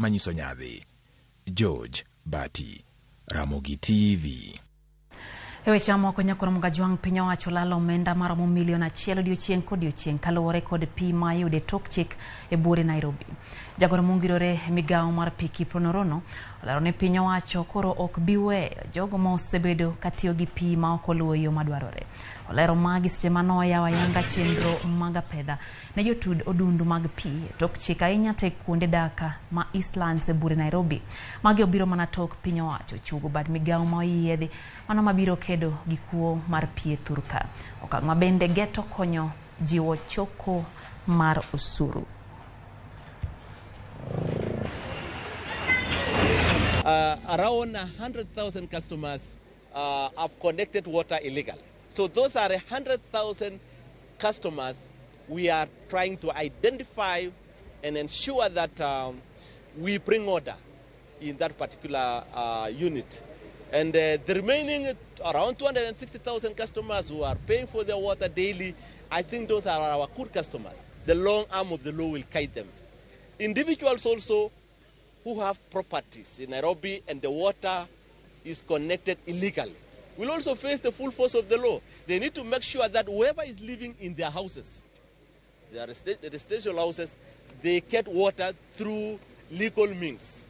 manyiso nyadhi. George Bati, Ramogi TV. E weche mamoko, Nyakoro Mugajwang' piny owacho lalo omenda maromo milion achiel odiochieng' kodiochieng' kaluwore kod pi ma iyudo e tok chik e buore Nairobi. Jagoro mongirore e migawo mar pi Kiprono Rono olero ni piny owacho koro ok bi weyo jogo ma osebedo katiyo gi pi ma ok oluwo yo madwarore. Olero magi seche mane oyawo ayanga chenro mag apedha ne jotud odundu mag pi e tok chik ahinya te kuonde dak ma Eastlands e buore Nairobi. Magi obiro mana tok piny owacho chugo bad migawo ma oyiedhi mano mabiro kedo gi kuo mar pi e thurka. Okang' ma bende geto konyo jiwo choko mar osuru. Around 100,000 customers have connected water illegally. So those are 100,000 customers we are trying to identify and ensure that we bring order in that particular unit. And the remaining around 260,000 customers who are paying for their water daily, I think those are our good customers. The long arm of the law will guide them. Individuals also who have properties in Nairobi and the water is connected illegally will also face the full force of the law. They need to make sure that whoever is living in their houses, their residential houses, they get water through legal means.